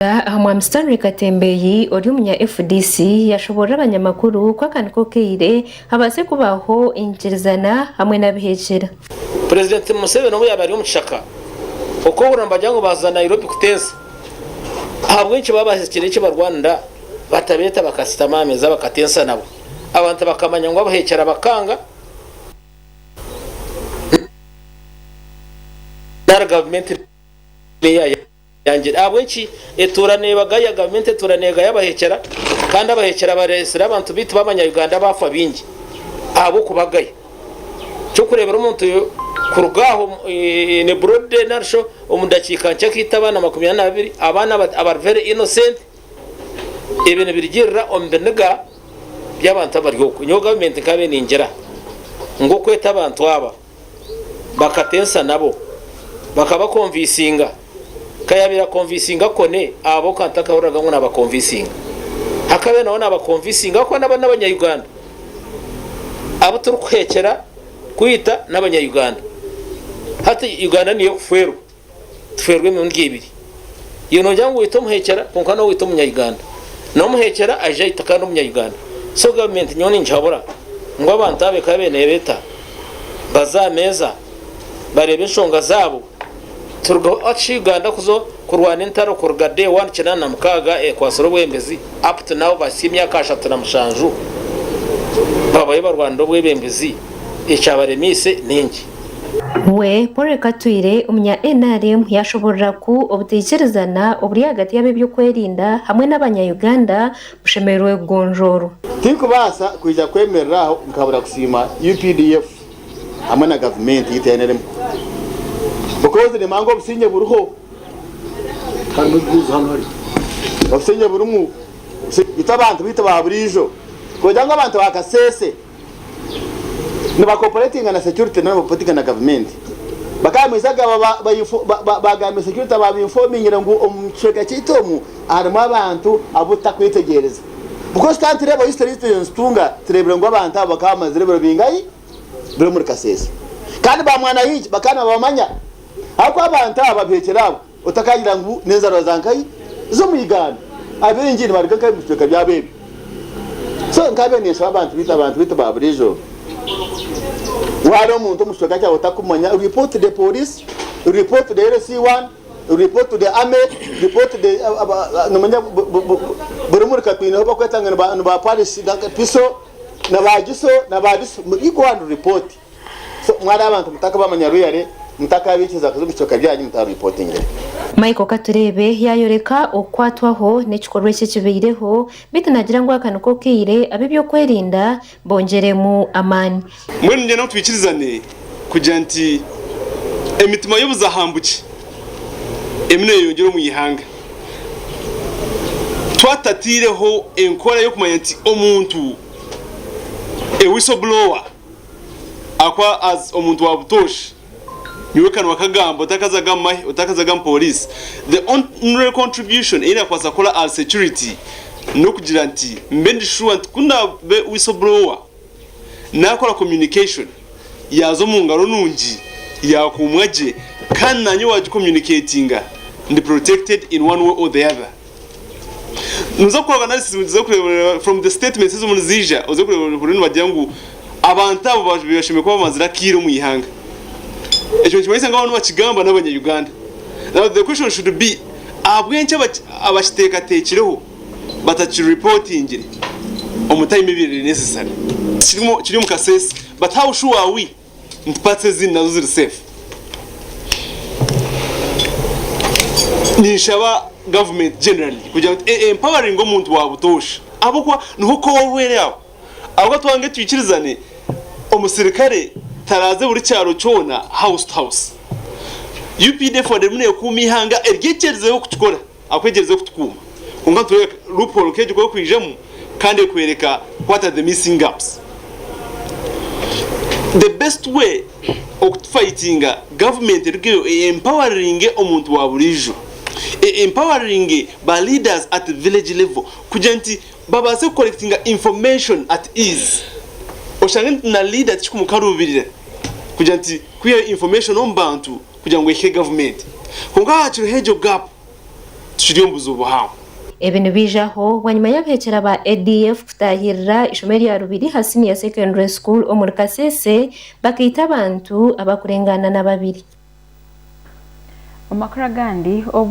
Aha Mwami Stanley Katembeyi ori omunya FDC yashoborora abanyamakuru ku aka niko kaire habaase kubaho enyikirizana hamwe n'abihekyera. Purezidenti Museveni obu yaaba ari omu kishaka okwehurira nibagira ngu baaza Nairobi kuteesa ahabw'enki baabahekire eki barwanira batabeeta bakasitama aha meeza bakateesa nabo abantu bakamanya ngu abahekyera bakanga nari gavumenti neya Yangire. Ahabw'enki etuura neebagaya? Gavumenti etuura neegaya abahekyera kandi abahekyera bareetsire abantu baitu b'abanya Uganda baafa baingi ahabw'okubagaya. Ky'okureebera omuntu kuruga aho in a broad day nari shi omu dakiika nkye akaita abaana 42, abaana abari very innocent. Ebi nibirugiirira omu biniga by'abantu abari okwo. Nyowe gavumenti nkaabaire ningira ngu okweta abantu aba bakatensa nabo, bakabakonvisinga. Ka yaabaire akonvisinga Kony, abo ka ntakahuriraga ngu naabakonvisinga. Hakabaire nawe naabakonvisinga ahabw'okuba nabo n'Abanya-Uganda. Abu turikuheekyera kwita n'Abanya-Uganda. Hati Uganda niyo erikufeerwa, tufeerwa emirundi ebiri. Iwe noogira ngu waita omuheekyera kwonka nawe waita Omunya-Uganda. N'omuheekyera aija aita kandi Omunya-Uganda. So gavumenti nyowe ningihabura ngu abantu abo ekaba nebeeta baze aha meeza bareebe enshonga zaabo turugeho actually Uganda kuza kurwana entaro kuruga day one 86 ekwatsire obwebembezi up to now bahitsya emyaka 37 babayo barwanira obwebembezi ekyabaremeise ninki. We Paul Katwire omunya nrm yashoborora ku obutaikirizana oburi ahagati y'ab'ebyokwerinda hamwe n'abanya Uganda bushemereirwe kugonjoorwa. Tinkubaasa kwija kwemerera aho nkabura kusiima UPDF hamwe na gavumenti ei tweniremu because nimanya obusingye buriho. Obusingye burimu itwe abantu baitu ba buriijo kugira ngu abantu ba Kasese nibakoporetinga na security nari nibakoporetinga na gavumenti bakaba bagambira security babinfomingire ngu omu kicweka kyaitu omu harimu abantu abu tutakwetegyereza. Because twaba nitureeba history ei turiyo nitutunga tureebire ngu abantu abo bakaba bamazire ebiro bingahi biri omuri Kasese. Kandi ba Mwanahingi bakaba nibabamanya ahabw'okuba abantu abo abahekyire abo otakagira ngu n'enzarwa za nkahi z'omu Uganda. Abaingi nibaruga nkahi omu bicweka byabo ebyo. So nkabe ninshaba abantu baitu abantu baitu ba buriijo waaba omuntu omu kicweka kyawe otakumanya report to the police, report to the LC1, Report to the army, report to the nomanya buri murika twineho bakweta ngu ni ba parish piso na ba giso na ba biso you go and report. So mwari abantu mutakabamanya really mutakabikiza kuza omu bicweka byanyu mutareportingire. Michael Katureebe yaayoreka okukwatwaho n'ekikorwa eki ekibaireho beitu naagira ngu aka niko kaire ab'eby'okwerinda bongyeremu amaani. Mbwenu niinyenda ngu twikirizane kugira nti emitima y'obuzahambuki erimu neeyeyongyera omu ihanga. Twatatiireho enkora y'okumanya nti omuntu a whistle blower ahakuba as omuntu wa butoosha nyowe kanwa kagamba otakazaga mu mahe otakazaga mu pooriisi the only contribution ei nakubaasa kukora ahari security n'okugira nti mbe ndi sure nti ku ndaabe whistle blower Naakora communication yaaza omu ngaro nungi, yaakuumwa gye kandi naanye owaagicommunicatinga ndi protected in one way or the other. Noza kukora analysis oze kureeba from the statements ezimwe niziija oze kureeba ohurire nibagira ngu abantu abo bashemereire kuba bamazire akaire omu ihanga. Ekyo nikimanyisa ngu abantu nibakigamba n'abanya Uganda. Now the question should be ahabw'enki abakiteekateekireho batakiripotingire omu time ebaire eri necessary. Kiri omu kasese but how sure are we nti parts ezindi nazo ziri safe? Ninshaba government generally kugira ngu e empowering omuntu wa butoosha ahabw'okuba niho koorwa eri aho. Ahabw'okuba twange twikirizane omusirikare taraaze buri kyaro kyona house to house. UPDF wadde erimu neekuuma eihanga eryegyerizeho kukikora. Akwegyerize kutukuuma. Kwonka nitureeba loophole nk'egyo ku erikwijamu kandi ekworeka what are the missing gaps. The best way okutufightinga government erugeyo e empoweringe omuntu wa buriijo, e empoweringe ba leaders at village level kugira nti babaase ku collectinga information at ease. Oshange nti na leader tikikumukaruubirira kugira nti kwihayo information omu bantu kugira ngu ehike gavumenti. Kwonka haakiriho egyo gap. Tukiri omu buzibu buhango. Ebi nibiijaho bwanyima y'abahekyera ba ADF kutaahirira eishomero rya Rubiriha Senior Secondary School omuri Kasese bakaita abantu abakurengana na babiri. Omu makuru agandi, obu.